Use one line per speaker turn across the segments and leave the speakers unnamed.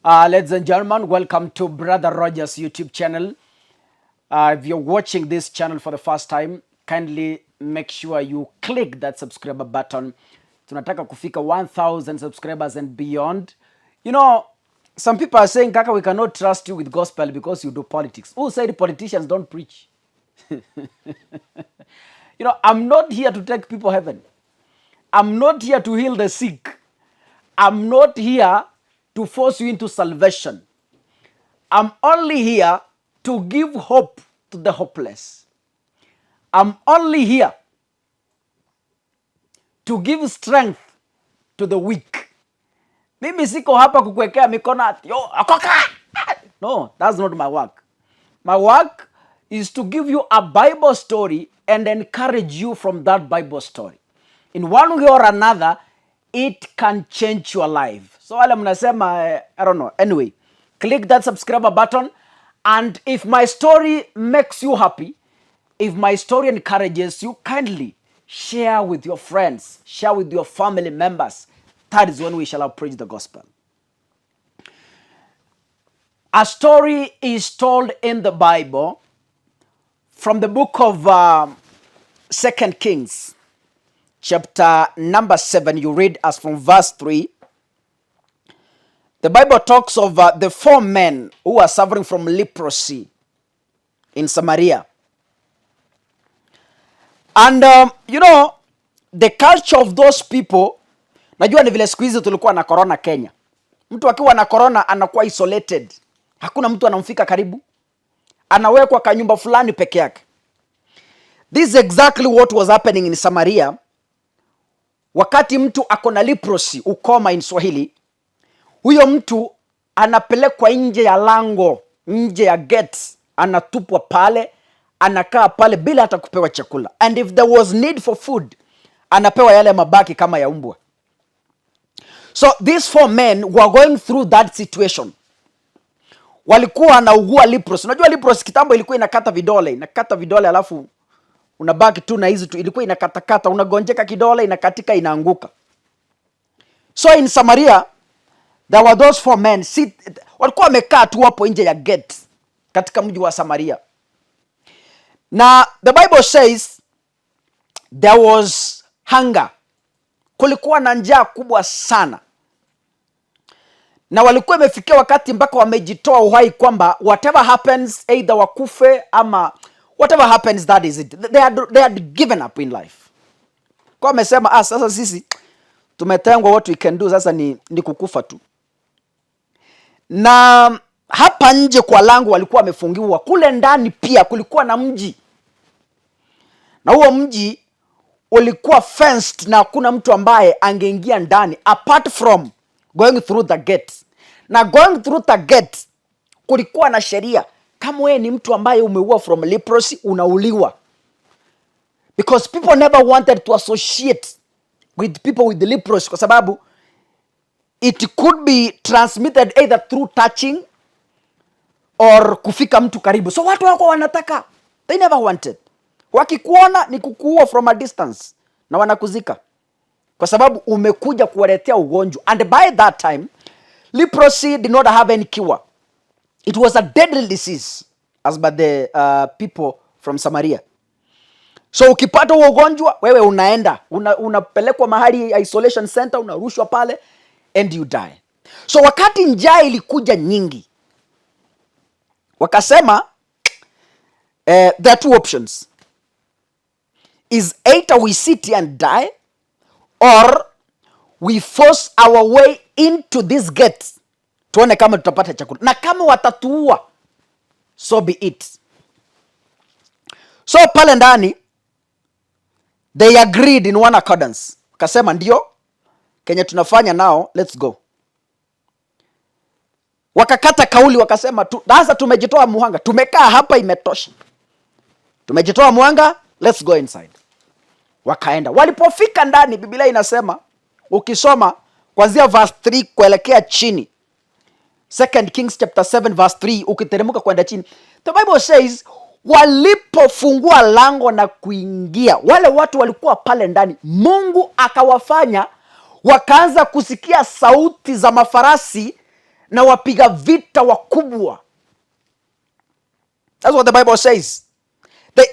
Ladies and gentlemen, welcome to Brother Rogers YouTube channel. If you're watching this channel for the first time, kindly make sure you click that subscriber button. Tunataka kufika 1000 subscribers and beyond. Some people are saying, "Kaka, we cannot trust you with gospel because you do politics." Who said politicians don't preach? I'm not here to take people heaven. I'm not here to heal the sick. I'm not here to force you into salvation. I'm only here to give hope to the hopeless. I'm only here to give strength to the weak. Mimi siko hapa kukuwekea mikono ati, "Yo, okoka." No, that's not my work. My work is to give you a Bible story and encourage you from that Bible story. In one way or another, it can change your life. So wale mnasema, I don't know. Anyway, click that subscriber button, and if my story makes you happy, if my story encourages you, kindly share with your friends, share with your family members. That is when we shall have preached the gospel. A story is told in the Bible from the book of Second Kings, chapter number 7. You read as from verse 3. The Bible talks of the four men who are suffering from leprosy in Samaria. And the culture of those people, najua ni vile siku hizi tulikuwa na corona Kenya. Mtu akiwa na corona anakuwa isolated, hakuna mtu anamfika karibu, anawekwa kanyumba fulani peke yake. This is exactly what was happening in Samaria. Wakati mtu ako na leprosy, ukoma in Swahili, huyo mtu anapelekwa nje ya lango, nje ya gate, anatupwa pale, anakaa pale bila hata kupewa chakula. And if there was need for food, anapewa yale mabaki kama ya umbwa. So these four men were going through that situation. Walikuwa wanaugua leprosy. Unajua leprosy kitambo ilikuwa inakata vidole, inakata vidole alafu unabaki tu na hizi tu, ilikuwa inakatakata, unagonjeka kidole, inakatika, inaanguka. So in Samaria there were those four men walikuwa wamekaa tu hapo nje ya gate katika mji wa Samaria, na the Bible says there was hunger, kulikuwa na njaa kubwa sana, na walikuwa imefikia wakati mpaka wamejitoa uhai kwamba whatever happens, either wakufe ama whatever happens, that is it. They had given up in life, kwa wamesema, "Ah, sasa sisi tumetengwa, what we can do sasa ni kukufa tu." Na hapa nje kwa lango walikuwa wamefungiwa, kule ndani pia kulikuwa na mji, na huo mji ulikuwa fenced na hakuna mtu ambaye angeingia ndani apart from going through the gate. Na going through the gate kulikuwa na sheria. Kama wewe ni mtu ambaye umeugua from leprosy, unauliwa, because people never wanted to associate with people with leprosy, kwa sababu it could be transmitted either through touching or kufika mtu karibu. So watu wako wanataka, they never wanted. Wakikuona ni kukuua from a distance na wanakuzika, kwa sababu umekuja kuwaletea ugonjwa. And by that time leprosy did not have any cure. It was a deadly disease as by the people from Samaria. So ukipata huo ugonjwa, wewe unaenda unapelekwa mahali isolation center, unarushwa pale and you die. So wakati njaa ilikuja nyingi, wakasema, there are two options: is either we sit here and die or we force our way into this gate, tuone kama tutapata chakula, na kama watatuua, so be it. So pale ndani they agreed in one accordance, wakasema, "Ndio kenye tunafanya nao, let's go." Wakakata kauli, wakasema tu, "Sasa tumejitoa muhanga, tumekaa hapa imetosha, tumejitoa muhanga, let's go inside." Wakaenda. Walipofika ndani, Biblia inasema, ukisoma kuanzia verse 3 kuelekea chini, Second Kings chapter 7 verse 3, ukiteremka kwenda chini, the Bible says walipofungua lango na kuingia, wale watu walikuwa pale ndani, Mungu akawafanya wakaanza kusikia sauti za mafarasi. na wapiga vita wakubwa. That's what the Bible says.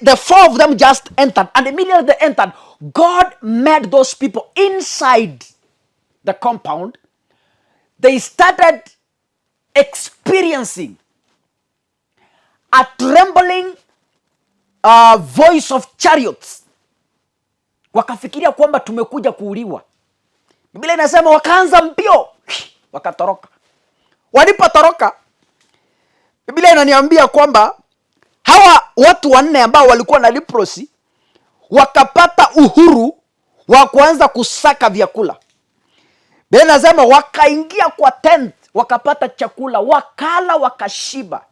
The four of them just entered, and immediately they entered, God met those people inside the compound. They started experiencing a trembling voice of chariots. Wakafikiria kwamba tumekuja kuuliwa. Biblia inasema wakaanza mbio, wakatoroka. Walipotoroka, Biblia inaniambia kwamba hawa watu wanne ambao walikuwa na leprosy wakapata uhuru wa kuanza kusaka vyakula. Biblia inasema wakaingia kwa tent, wakapata chakula, wakala, wakashiba.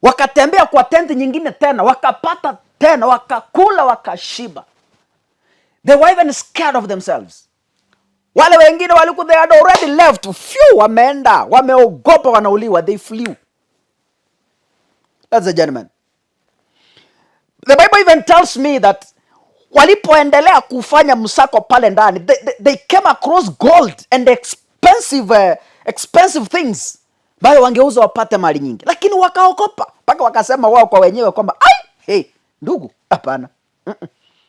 Wakatembea kwa tent nyingine tena, wakapata tena, wakakula, wakashiba. They were even scared of themselves. Wale wengine walikuwa, they had already left. Few wameenda, wameogopa, wanauliwa, they flew. That's a gentleman. The Bible even tells me that walipoendelea kufanya msako pale ndani, they came across gold and expensive things ambayo wangeuza wapate mali nyingi, lakini wakaogopa mpaka wakasema wao kwa wenyewe kwamba, "Ai, hey, ndugu, hapana.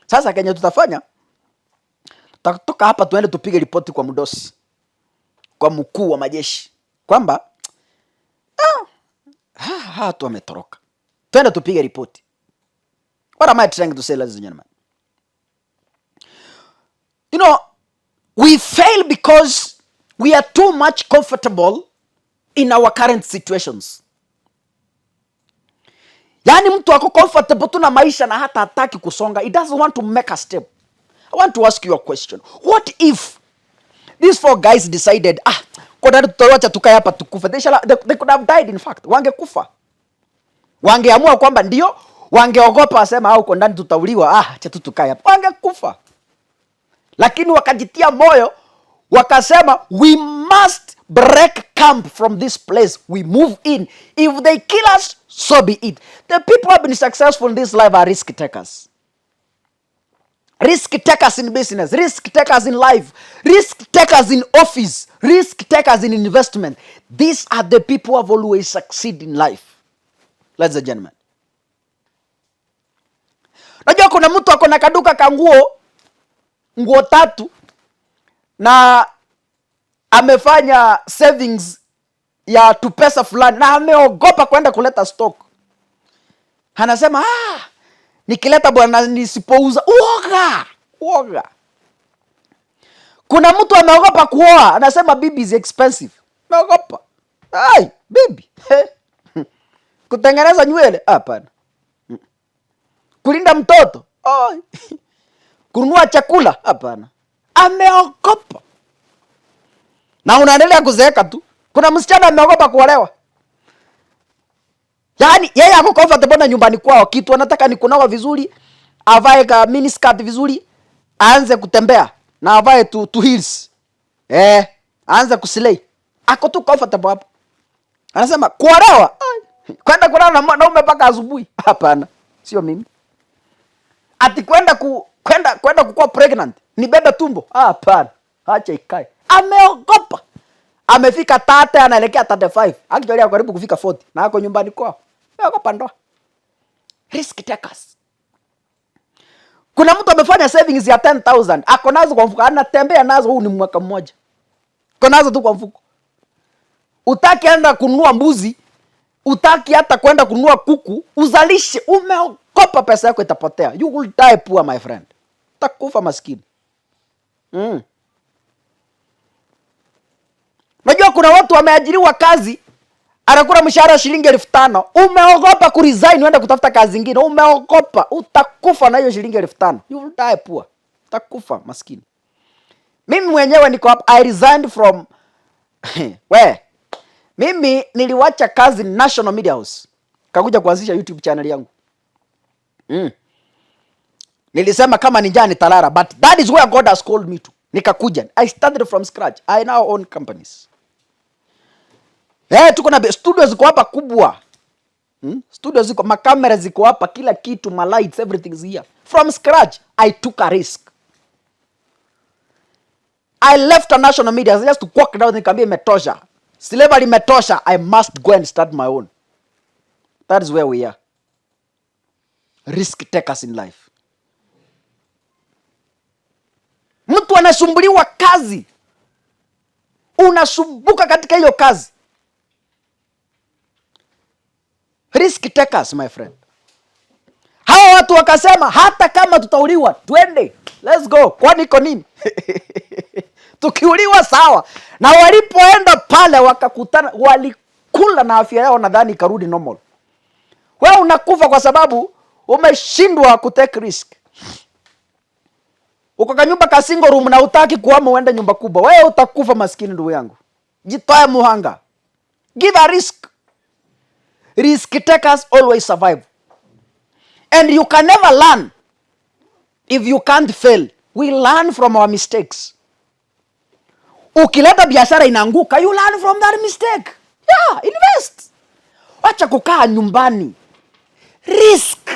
Sasa kenye tutafanya, tutatoka hapa tuende tupige ripoti kwa mdosi, kwa mkuu wa majeshi kwamba watu wametoroka, twende tupige ripoti." What am I trying to say, ladies and gentlemen? We fail because we are too much comfortable in our current situations. Yaani mtu ako comfortable tu na maisha na hata hataki kusonga. He doesn't want to make a step. I want to ask you a question. What if these four guys decided, "Ah, kwa tutawacha tukae hapa tukufe"? They could have died, in fact. Wangekufa. Wangeamua kwamba ndio, wangeogopa wasema, "Ah, huko ndani tutauliwa, ah, acha tu tukae hapa." Wangekufa. Lakini wakajitia moyo, wakasema, "We must break camp from this place. We move in. If they kill us, so be it." The people who have been successful in this life are risk takers. Risk takers in business, risk takers in life, risk takers in office, risk takers in investment. These are the people who have always succeeded in life. Ladies and gentlemen. Najua kuna mtu ako na kaduka ka nguo, nguo tatu, na amefanya savings ya tupesa fulani na ameogopa kwenda kuleta stock. Anasema, "Ah, nikileta bwana nisipouza." Uoga, uoga. Kuna mtu ameogopa kuoa, anasema bibi is expensive. Ameogopa. Ai, bibi. Kutengeneza nywele? Hapana. Kulinda mtoto? Ai. Kununua chakula? Hapana. Ameogopa. Na unaendelea kuzeeka tu. Kuna msichana ameogopa kuolewa. Yaani yeye ako comfortable na nyumbani kwao, kitu anataka ni kunawa vizuri, avae ka mini skirt vizuri, aanze kutembea na avae tu heels. Eh, aanze kuslay. Ako tu comfortable hapo. Anasema kuolewa, ai, kwenda kulala na mwanaume mpaka asubuhi. Hapana, sio mimi. Ati kwenda kukuwa pregnant, nibebe tumbo. Hapana, acha ikae. Ameogopa. Amefika 30, anaelekea 35. Actually ako karibu kufika 40 na ako nyumbani kwao. Ameogopa ndoa. Risk takers. Kuna mtu amefanya savings ya 10,000, ako nazo kwa mfuko, anatembea nazo, huu ni mwaka mmoja. Ako nazo tu kwa mfuko. Utaki enda kununua mbuzi, utaki hata kwenda kununua kuku, uzalishe, umeogopa pesa yako itapotea. You will die poor, my friend. Utakufa maskini. Najua kuna watu wameajiriwa kazi, anakula mshahara shilingi 5,000. Umeogopa kuresign uende kutafuta kazi nyingine. Umeogopa utakufa na hiyo shilingi 5,000. You will die poor. Utakufa maskini. Mimi mwenyewe niko hapa, I resigned from, we, mimi niliwacha kazi National Media House, kakuja kuanzisha YouTube channel yangu. Nilisema kama ni njaa nitalala, but that is where God has called me to. Nikakuja. I started from scratch. I now own companies. Tuko na studio ziko hapa kubwa. Studio ziko, makamera ziko hapa, kila kitu, ma lights, everything is here. From scratch, I took a risk. I left a national media just to walk down, nikamwambia imetosha. Slavery imetosha. I must go and start my own. That is where we are. Risk takers in life. Mtu anasumbuliwa kazi, unasumbuka katika hiyo kazi. Risk takers, my friend. Hawa watu wakasema hata kama tutauliwa twende, let's go, kwani iko nini? Tukiuliwa sawa. Na walipoenda pale wakakutana, walikula na afya yao nadhani ikarudi normal. Wewe unakufa kwa sababu umeshindwa kutake risk. Uko kwa nyumba ka single room na utaki kuhama uende nyumba kubwa, wewe utakufa maskini, ndugu yangu. Jitoe muhanga, give a risk. Risk takers always survive, and you can never learn if you can't fail. We learn from our mistakes. Ukileta biashara inaanguka, you learn from that mistake. Yeah, invest. Wacha kukaa nyumbani, risk.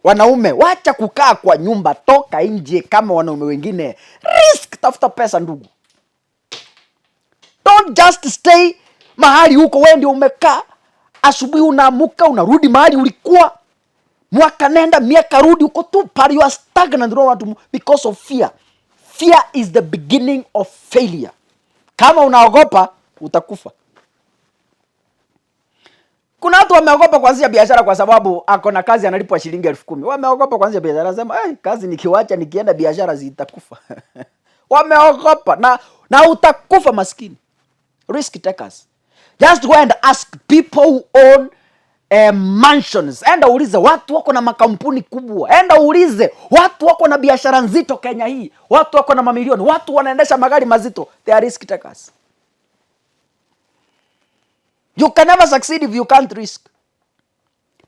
Wanaume, wacha kukaa kwa nyumba, toka nje kama wanaume wengine. Risk, tafuta pesa ndugu. Don't just stay mahali huko, wewe ndio umekaa. Asubuhi unaamuka unarudi mahali ulikuwa, mwaka nenda miaka rudi, uko tu pale, you are stagnant, you don't want to move because of fear. Fear is the beginning of failure. Kama unaogopa utakufa. Kuna watu wameogopa kuanzisha biashara kwa sababu ako na kazi analipwa shilingi 10,000. Wameogopa kuanzisha biashara, anasema hey, kazi nikiwacha nikienda biashara zitakufa. Wameogopa na utakufa maskini. Risk takers. Just go and ask people who own mansions. Enda uulize watu wako na makampuni kubwa. Enda uulize watu wako na biashara nzito Kenya hii. Watu wako na mamilioni, watu wanaendesha magari mazito. They are risk takers. You can never succeed if you can't risk.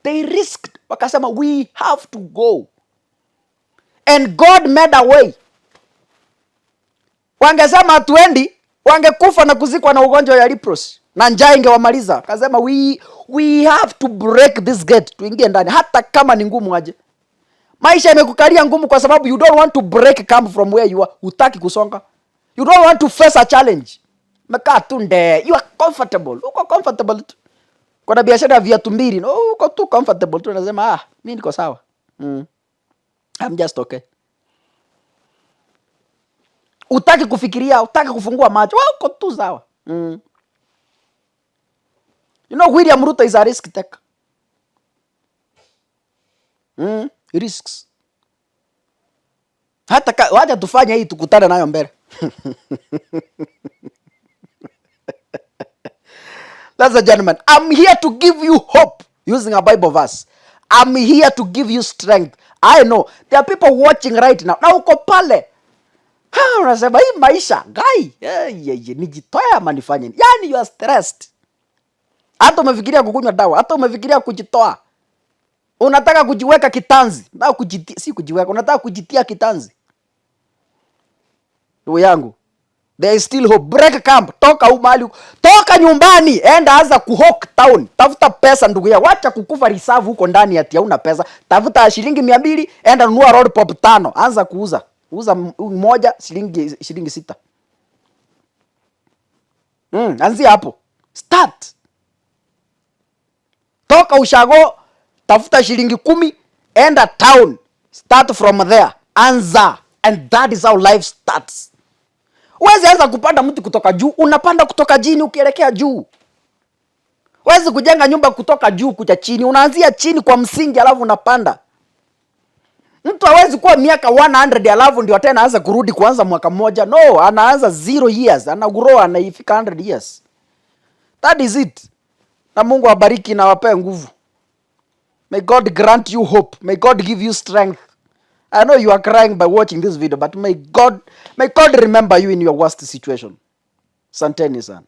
They risked. Wakasema we have to go. And God made a way. Wangesema hatuendi, wangekufa na kuzikwa na ugonjwa ya leprosy na njaa ingewamaliza. Akasema we have to break this gate, tuingie ndani hata kama ni ngumu aje. Maisha imekukalia ngumu kwa sababu you don't want to break camp from where you are. Hutaki kusonga. You don't want to face a challenge. Umekaa tu nde, you are comfortable. Uko comfortable tu. Kuna biashara ya viatu mbili, no, uko tu comfortable tu, unasema ah, mimi niko sawa. I'm just okay. Utaki kufikiria, utaki kufungua macho, wewe uko tu sawa. You know William Ruto is a risk taker. Risks. Hata wacha tufanye hii tukutane nayo mbele. Ladies and gentlemen, I'm here to give you hope using a Bible verse. I'm here to give you strength. I know there are people watching right now. Na uko pale. Ha, unasema hii maisha, guy, yeah, yeah, yeah, nijitoe ama nifanye nini? Yani you are stressed. Hata umefikiria kukunywa dawa, hata umefikiria kujitoa. Unataka kujiweka kitanzi, na kujitia, si kujiweka, unataka kujitia kitanzi. Ndugu yangu, there is still hope. Break camp, toka mahali uko. Toka nyumbani, enda anza kuhawk town. Tafuta pesa ndugu yangu. Wacha kukufa reserve huko ndani ati hauna pesa. Tafuta shilingi 200, enda nunua road pop 5, anza kuuza. Uza moja shilingi 6. Anzia hapo. Start. Toka ushago, tafuta shilingi 10, enda town. Start from there. Anza. And that is how life starts. Huwezi anza kupanda mti kutoka juu, unapanda kutoka chini ukielekea juu. Huwezi kujenga nyumba kutoka juu kuja chini, unaanzia chini kwa msingi alafu unapanda. Mtu hawezi kuwa miaka 100 alafu ndio tena aanze kurudi kuanza mwaka mmoja. No, anaanza 0 years, ana grow, anaifika 100 years. That is it. Na Mungu awabariki na awapee nguvu. May God grant you hope. May God give you strength. I know you are crying by watching this video, but may God remember you in your worst situation. Asanteni sana.